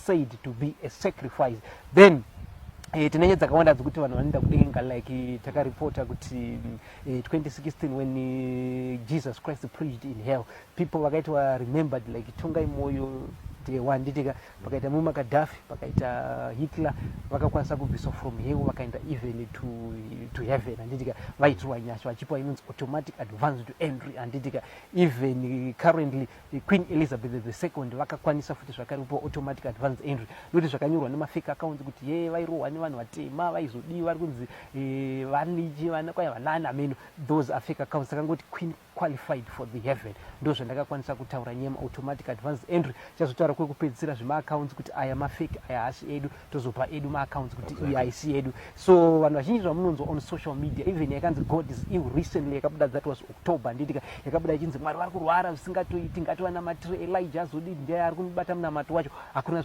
said to be a sacrifice. Then tine nyaya dzakawanda dzekuti vanhu vanoenda kudenga, like takaripota kuti 2016 when Jesus Christ preached in hell, people vakaitwa remembered like Tongai Moyo Dewa, handitika? Pakaita Muammar Gaddafi, pakaita Hitler, vakakwanisa kubviswa from hell, vakaenda even to heaven, handitika? Vaitirwa nyasha, vachipiwa inonzi automatic advanced entry, handitika? Even currently Queen Elizabeth II vakakwanisa futi zvakare kupiwa automatic advanced entry, nokuti zvakanyorwa nemafake accounts kuti ye vairohwa nevanhu vatema, vaizodiwa, vari kunzi vanichi vana kwai vanani ameno. Those are fake accounts. Takangoti Queen qualified for the heaven. Ndo zvandakakwanisa kutaura nyaya automatic advanced entry. Chazotaura kwekupedzisira zvemaaccounts kuti aya mafake, aya hasi edu. Tozopa edu maaccounts kuti iyi haisi edu. So vanhu vazhinji zvamunonzwa on social media, even yakanzi God is ill recently yakabuda, that was October, handitika? Yakabuda ichinzi Mwari vari kurwara zvisingatoiti, ngativanamatire Elijah azodii, ndiye ari kunibata munamato wacho. Hakuna.